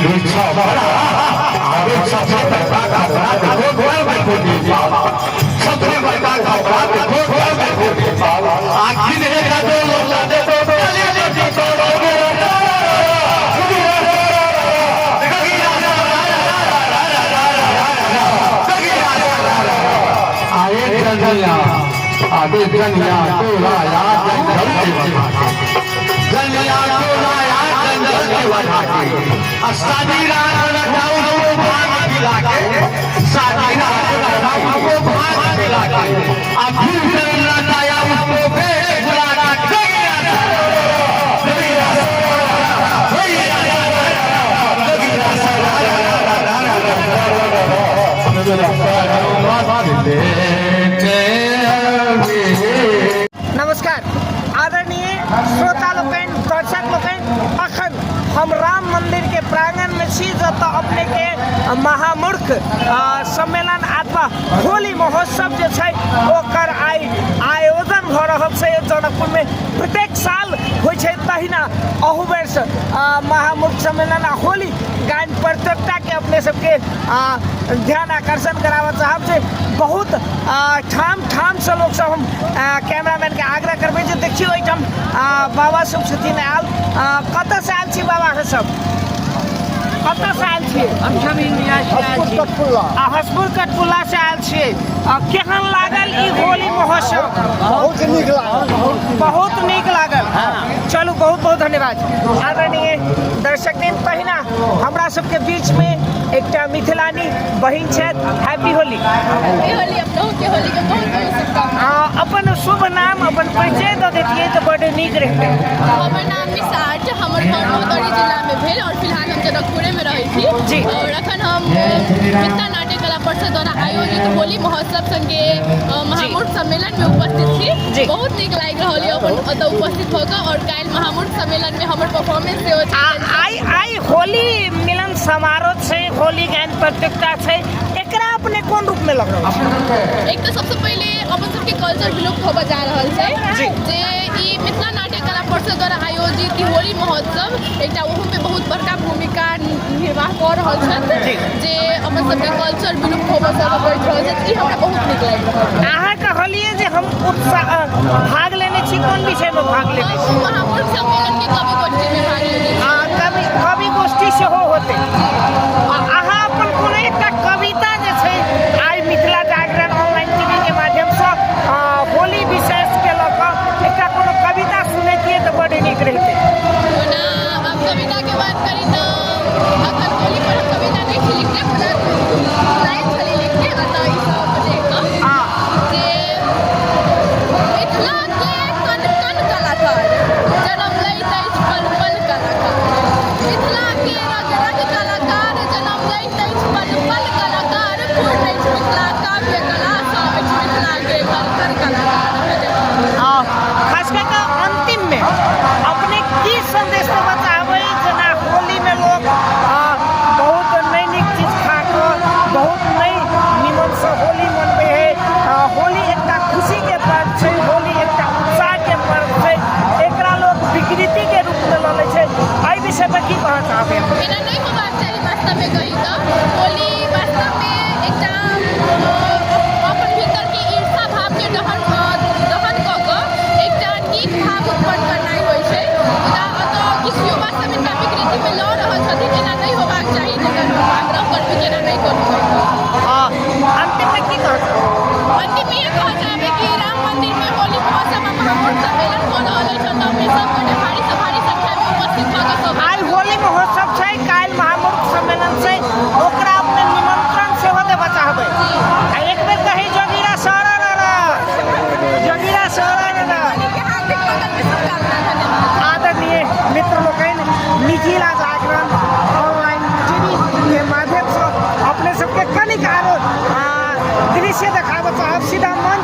अरे सबसे बड़का का अपराध घर में खोटी सबसे बड़का का अपराध घर में खोटी आखिर एक दो लोटा दे दो चली तोड़ो। आए जनिया आगे जनिया को लाया जंगल के बढ़ा के, जनिया को लाया जंगल के बढ़ा के, शादी रात रखाऊ को भाग दिला के, शादी रात रखाऊ को भाग दिला के, आ फिर से लौटाया उसको बुला के। नमस्कार आदरणीय श्रोता लोकनि, दर्शक लोकनि, अखन हम राम मंदिर के प्रांगण में छी, जतऽ अपने के महामूर्ख सम्मेलन अथवा होली महोत्सव जे छै ओकर आइ आयोजन भऽ रहल छै। जनकपुर में प्रत्येक साल होइ छै, तहिना अहू बेर महामूर्ख सम्मेलन आ होली गायन प्रतियोगिता के अपने सबके ध्यान आकर्षण कराबऽ चाहब जे बहुत ठाम ठामसँ लोकसब, हम कैमरामैनके आग्रह करबै जे देखियौ एहिठाम बाबा सब छथिन आयल। कतऽसँ आयल छी बाबा अहाँ सब? कतऽसँ आयल छियै? हम सब इंडिया से आयल छी। आ हसपुर कटपुल्लासँ आयल छियै। केहन लागल ई होली महोत्सव? बहुत नीक लागल। बहुत नीक लागल। चलू, बहुत बहुत धन्यवाद। आदरणीय दर्शक दिन, तहिना हमरा सबके बीचमे एकटा मिथिलानी बहिन छथि। हैप्पी होली। हैप्पी होली। अपनहु के होली के बहुत बहुत शुभकामना। अपन शुभ नाम, अपन परिचय दऽ दैतियै तऽ बड्ड नीक रहितै। हमर नाम निशा, हमर घर महोत्तरी जिलामे भेल और फिलहाल हम जनकपुरेमे रहै छी। और अखन हम मिथिला नाट्य कला परिषद द्वारा आयोजित होली महोत्सव संगे महामूर्ख सम्मेलनमे उपस्थित छी। बहुत नीक लागि रहल यऽ अपन एतऽ उपस्थित भऽ कऽ और काल्हि महामूर्ख सम्मेलनमे हमर परफॉर्मेंस सेहो आ छै। आइ आइ होली मिलन समारोह छै, होली गायन प्रतियोगिता छै, एकरा अपने कोन रूप में लग रहल छै? एक तऽ सबसँ पहिले अपन सबके कल्चर विलुप्त होबऽ जा रहल छै जे ई मिथिला नाट्य कला परिषद द्वारा आयोजित ई होली महोत्सव एकटा ओहूमे बहुत बड़का भूमिका निर्वाह कऽ रहल छथि जे अपन सबके कल्चर विलुप्त होबऽ सँ बचि रहल छै। ई हमरा बहुत नीक लागि रहल छै। अहाँ कहलियै जे हम उत्साह भाग लेने छी, कोन विषयमे भाग लेने छी? हम महामूर्ख सम्मेलन के कवि गोष्ठी में भाग लेने छी। आ कवि गोष्ठी सेहो होतै। आ अहाँ अपन कोनो एकटा कविता जे छै आइ मिथिला जागरण ऑनलाइन टीवी के माध्यमसँ होली विशेषके लऽ कऽ एकटा कोनो कविता सुनैतियै तऽ बड्ड नीक रहितै। ओना आब कविता के बात करी तऽ अखन होली पर हम कविता नहि छी लिखने, मुदा लाइन छलै लिखने अतः ई सब देख कऽ जे मिथिला के कण कण कलाकार जन्म लैत अछि पल पल कलाकार, मिथिला के रग रग कलाकार जन्म लैत अछि पल पल कलाकार, पूर्ण अछि मिथिला काव्य कला सँ, अछि मिथिला के कण कण कलाकार। धन्यवाद। खास कऽ कऽ अंतिममे अपने की संदेश देबऽ चाहबै? जेना होलीमे लोक बहुत नहि नीक चीज खा कऽ बहुत नहि निमनसँ होली मनबै है। होली एकटा खुशीके पर्व छै, होली एकटा उत्साहके पर्व छै, एकरा लोक विकृतिके रूपमे लऽ लै छै, एहि विषयपर की कहऽ चाहबै? एना नहि होबाक चाही। वास्तवमे कही तऽ होली वास्तवमे एकटा अपन भीतरके ईर्षा भावके दहन दहन कऽ कऽ एकटा नीक भाव उत्पन्न करनाइ होइ छै, मुदा एतऽ किछु युवा सब एकरा विकृतिमे लऽ रहल छथिन। एना नहि होबाक चाही, जकर हम आग्रह करबै कि एना नहि करू। अंतिममे की कहऽ चाहबै? अंतिममे इएह कहऽ चाहबै कि राम मन्दिरमे होली महोत्सव आ महामूर्ख सम्मेलन हो रहल अछि, ओतऽ सब गोटे भारी सँ भारी संख्यामे उपस्थित भऽ कऽ सब आइ होली महोत्सव छै, काल्हि महामूर्ख सम्मेलन छै, ओकरा अपने निमंत्रण सेहो देबऽ चाहबै। आ एक बेर कही जोगीरा सर, जोगीरा सर। के हार्दिक मंगल शुभकामना। धन्यवाद। आदरणीय मित्र लोकनि, मिथिला जागरण ऑनलाइन टीवी के माध्यमसँ अपने सबके कनिक आरो दृश्य देखाबऽ चाहब सीधा मंच।